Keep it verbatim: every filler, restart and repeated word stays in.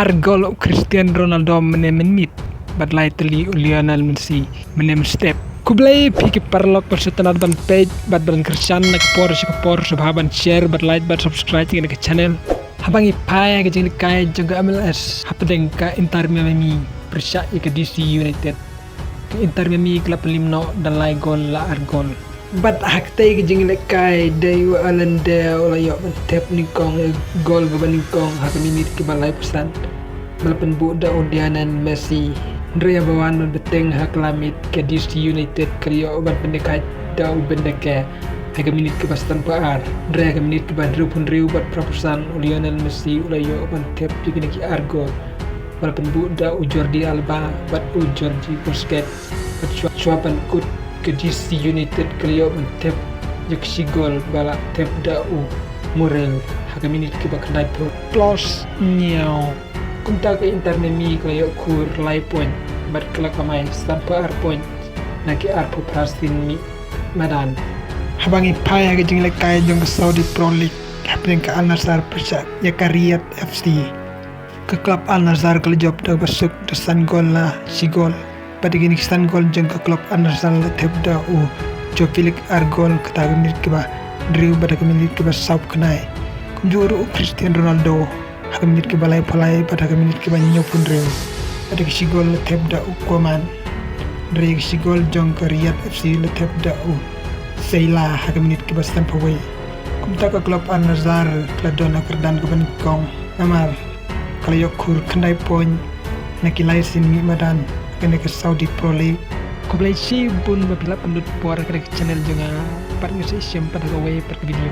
Ar gol u Cristiano Ronaldo mynne mynmiet bad lai tylli u Lionel Messi mynne mynstep. Khublei phi ki paralok bad sngewtynnat ban peit bad ban kyrshan na ka por sha ka por, sngewbha ban share bad like bad subscribe ïa ka channel. Haba ngi phai ha ka jingïalehkai jong ka M L S hapdeng ka Inter Miami pyrshah ïa ka D C United, ka Inter Miami ka la pynlip noh da lai gol la ar gol. Bad ha katei ka jingïalehkai dei u Allende u la ïoh ban thep nyngkong ïa ka gol kaba nyngkong ha ka minit kaba laiphew san ba la pynbuh da u Lionel Messi. Hynrei haba wan ban bteng ha ka la miet ka D C United ka la ïoh ban pynïakhaid da u Benteke ha ka minit kaba sanphew ar. Hynrei ha ka minit kaba hynriewphew hynriew bad phraphew san u Lionel Messi u la ïoh ban thep ïa kine ki ar gol ba la pynbuh da u Jordi Alba bad u Jordi Busquets. Bad shuwa, shuwa ban kut ka D C United ka la ïoh ban thep ïa ka shi gol ba la thep da u Muriel ha ka minit kaba khyndaiphew plus hynñiew. Kumta ka Inter Miami ka la ïoh khur lai point bad ka la kamai sanphew ar point na ki arphew phra sien mih madan. Haba ngi phai ha ka jingïalehkai jong ka Saudi Pro League hapdeng ka Al Nassr pyrshah ïa ka Riyadh F C, ka club Al Nassr ka la jop da kaba suk da san gol la shi gol. Bad ïa kine ki san gol jong ka club Al Nassr la thep da u Joao Felix ar gol, kata ha ka minit kaba hynriew bad ha ka minit kaba sawphew khyndai. Kumjuh ruh u Cristiano Ronaldo ha ka minit kaba laiphew lai bad ha ka minit kaba hynñiewphew hynriew. Bad ïa ka shi gol la thep da u Koeman. Hynrei ïa ka shi gol jong ka Riyadh F C la thep da u Seila ha ka minit kaba sanphew wei. Kumta ka club Al Nassr ka la don ha ka kyrdan kaba nyngkong namar ka la ïoh khur khyndai point na ki lai sien mih madan ha kane ka Saudi Pro League. Khublei shibun ba phi la pynlut por ha kane ka channel jong nga, bad ngin sa ïashem pat ha kawei pat ka video.